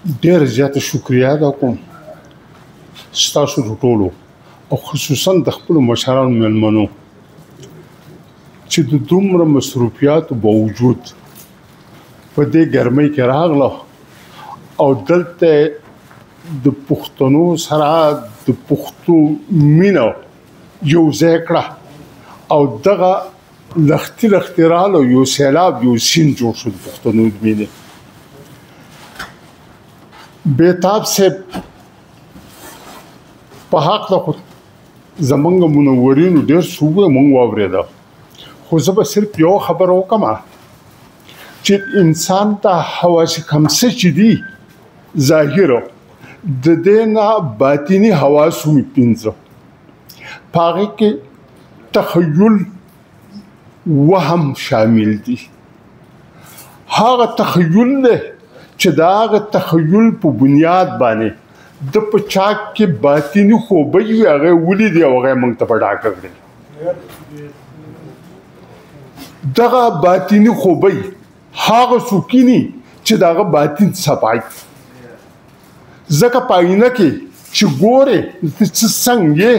ډېره زیاته شکریه ادا کوم ستاسو د ټولو او خصوصا د خپلو مشرانو مېلمنو چې د دومره مصروفیاتو باوجود په دې ګرمۍ کې راغله او دلته د پښتنو سره د پښتو مینه یو ځای کړه او دغه لښتي لښتي راغله، یو سیلاب یو سیند جوړ شو د پښتنو د مینې. بیتاب صاحب په حق ده، خو زمونږ منورینو ډېر څه وویل، مونږ واورېده، خو زه به صرف یوه خبره وکړم چې انسان ته حواس خمسه چې دي ظاهر د دې نه باطني حواس هم پنځه، په هغې کې تخیل وهم شامل دي. هغه تخیل دی چې د هغه تخیل په بنیاد باندې د په چا کې باطني خوبۍ وي، هغه یې ولیدې او هغه یې موږ ته په ډاګه کړې. دغه باطني خوبۍ هغه څوک ویني چې د هغه باطن صفای، ځکه په آینه کې چې ګورې ته څه څنګه یې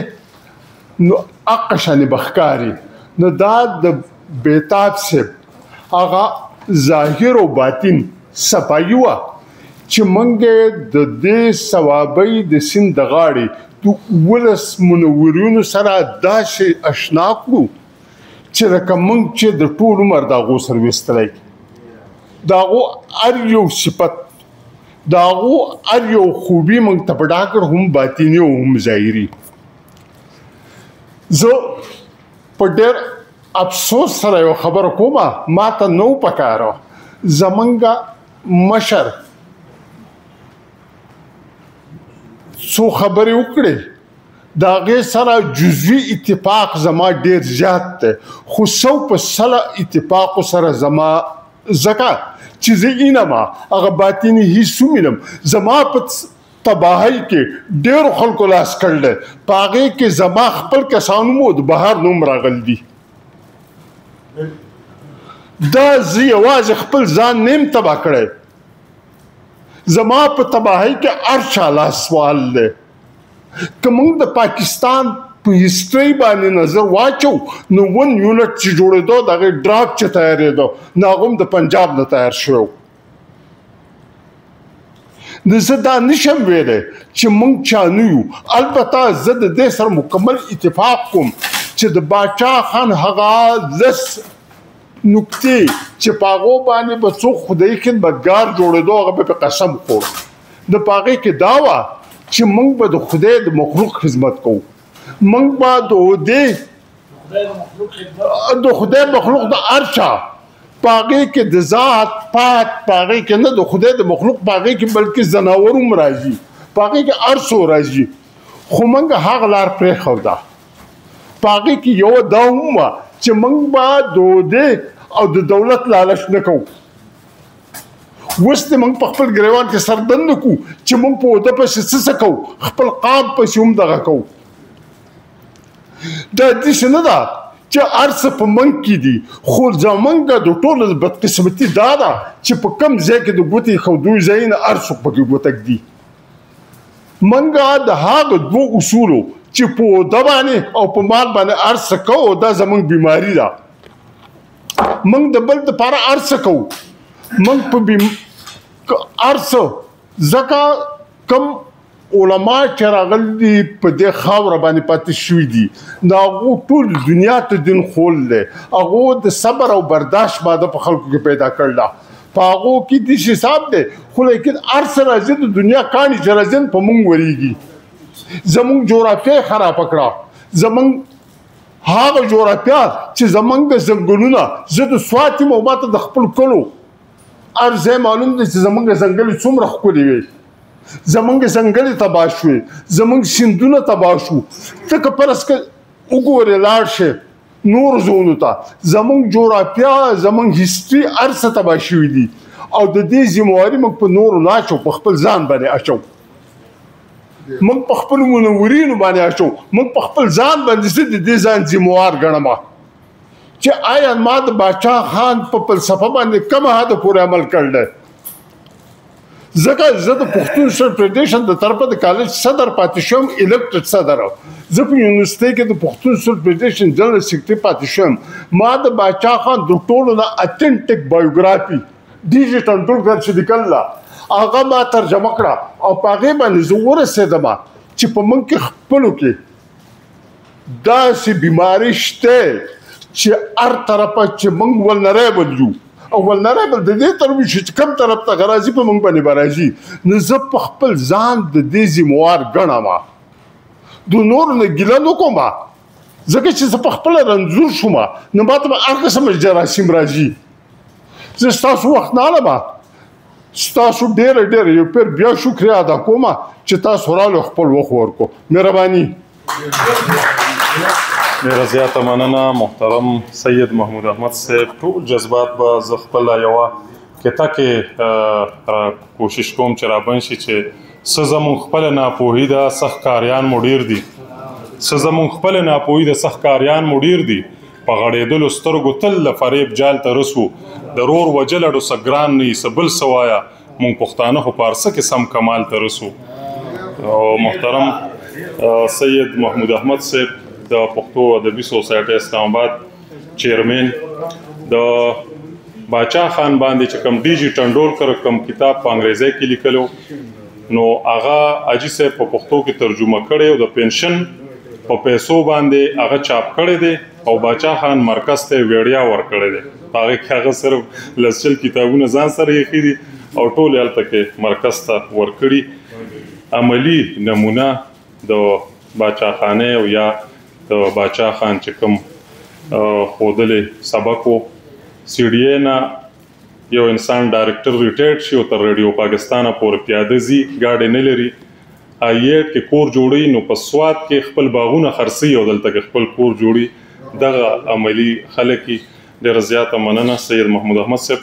نو هغه شانې به ښکاري. نو دا د بیتاب صاحب هغه ظاهر او باطن صفایي وه چې موږ د دې صوابۍ د سیند د غاړې د 17 منورینو سره داسې اشنا کړو چې لکه موږ چې د ټول عمر د هغو سره ویستلی، د هغو هر یو صفت، د هغو هر یو خوبي موږ ته په ډاګه کړ، هم باطني او هم ظاهري. زه په ډېر افسوس سره یو خبره کوم، ما ته نو پکاره زمونږ مشر څو خبرې وکړې، د هغې سره جزوي اتفاق زما ډېر زیات دی، خو 100% اتفاق سره زما، ځکه چې زه اینم هغه باطني هیڅ وینم. زما په تباهۍ کې ډېرو خلکو لاس کړی دی، په هغې کې زما خپل کسان هم د بهر نه هم راغلي دي. دا زه یوازې خپل ځان نه یم تباه کړی، زما په تباهۍ کې هر چا لاس وال دی. که موږ د پاکستان په هسټرۍ باندې نظر واچو نو 1 یونټ چې جوړېدو، د هغې ډراپ چې تیارېدو نو هغه هم د پنجاب نه تیار شوی. نو زه دا نشم ویلی چې موږ چا نه یو. البته زه د دې سره مکمل اتفاق کوم چې د باچا خان هغه 10 نکتې چې په هغو باندې به څوک خدایي خدمتګار جوړېدو هغه به په قسم خوړ. نو په هغې کې دا وه چې موږ به د خدای د مخلوق خدمت کوو، موږ به د عهدې د خدای مخلوق د هر چا په هغې کې د ذات پات په هغې کې نه د خدای د مخلوق په هغې کې، بلکې ځناور هم راځي، په هغې کې هر څو راځي. خو موږ هغه لار پرېښوده. په هغې کې یوه دا هم وه چې موږ به د عهدې او د دولت لالچ نه کوو. اوس دې موږ په خپل ګریوان کې سر دننه کړو چې موږ په عهده پسې څه څه کوو، خپل قام پسې هم دغه کوو. دا داسې نه ده چې هر څه په موږ کې دي، خو زموږ د ټولو بدقسمتي دا ده چې په کم ځای کې د ګوتې ایښودو ځای نه هر څوک پکې ګوته ږدي. موږ د هغه دوو اصولو چې په عهده باندې او په مال باندې هر څه کوو، دا زموږ بیماري ده. موږ د بل دپاره هر څه کوو، موږ په هر څه، ځکه کم علما چې راغلي دي په دې خاوره باندې پاتې شوي دي، نو هغو ټول دنیا ته دین ښول دی، هغو د صبر او برداشت ماده په خلکو کې پیدا کړله، په هغو کې داسې حساب دی. خو لیکن هر څه راځي، د دنیا کاڼي چې راځي په موږ ورېږي. زموږ جغرافیه یې خرابه کړه، زموږ هغه جغرافیه چې زموږ ځنګلونه، زه د سوات یم او ما ته د خپل کلو هر ځای معلوم دی چې زموږ ځنګلې څومره ښکلې وې، زموږ ځنګلې تباه شوې، زموږ سیندونه تباه شو. ته که فرض که وګورې لاړ شې نور ځایونو ته، زموږ جغرافیا، زموږ هسټري هر څه تباه شوي دي، او د دې ذمهواري موږ په نورو نه اچو، په خپل ځان باندې اچو، موږ په خپلو منورینو باندې اچو، موږ په خپل ځان باندې. زه د دې ځان ذمهوار ګڼم چې آیا ما د باچا خان په فلسفه باندې کومه حده پورې عمل کړی دی. ځکه زه د پښتون سټیټ فیډریشن د طرفه د کالج صدر پاتې شوم، elected صدر. زه په یونیورسټۍ کې د پښتون سټیټ فیډریشن جنرال سیکرټري پاتې شوم. ما د باچا خان د ټولو نه authentic biography ډي جي ټنډولکر چې لیکل هغه ما ترجمه کړه، او په هغې باندې زه ورسېدم چې په موږ کې خپلو کې داسې بیماري شته چې هر طرفه چې موږ vulnerable یو، او vulnerable د دې طرف شي چې کوم طرف ته غراضي په موږ باندې به راځي. نو زه په خپل ځان د دې ذمهوار ګڼم، د نورو نه ګیله نه کوم، ځکه چې زه په خپله رنځور شوم، نو ما ته به هر قسم جراثیم راځي. زه ستاسو وخت نه اړم، ستاسو ډېره ډېره یو پیر بیا شکریه ادا کوم چې تاسو رالو خپل وخت ورکړو. مهرباني. ډېره زیاته مننه محترم سید محمود احمد صاحب. ټول جذبات به زه خپله یوه کته کې کوشش کوم چې رابن شي چې څه زموږ خپله ناپوهي ده، څه ښکاریان مو ډېر دي، څه زموږ خپله ناپوهي ده، څه ښکاریان مو ډېر دي. په غړېدلو سترګو تل د فریب جال ته رسو، د رور وجل اډو څه ګران نه وي، څه بل څه وایه، موږ پښتانه خو په هر څه کې سم کمال ته رسو. او محترم سید محمود احمد صاحب د پښتو ادبي سوسایټۍ اسلام آباد چیرمن، د باچا خان باندې چې کوم ډي جي ټنډولکر کوم کتاب په انګریزۍ کې لیکلو، نو هغه حاجي صاحب په پښتو کې ترجمه کړی او د پنشن په پیسو باندې هغه چاپ کړی دی، او باچا خان مرکز ته یې وړیا ورکړی دی. په هغې کې هغه صرف لس شل کتابونه ځان سره ایښي دي او ټول یې هلته کې مرکز ته ورکړي. عملي نمونه د باچا خانۍ او یا د باچا خان چې کوم ښودلی سبق و، سی ډي ای نه یو انسان ډایرکټر ریټایرډ شي او تر ریډیو پاکستانه پورې پیاده ځي، ګاډی نه لري، آی ایټ کې کور جوړوي، نو په سوات کې خپل باغونه خرڅوي او دلته کې خپل کور جوړي. دغه عملي خلک یې. ډېره زیاته مننه سید محمود احمد صاحب.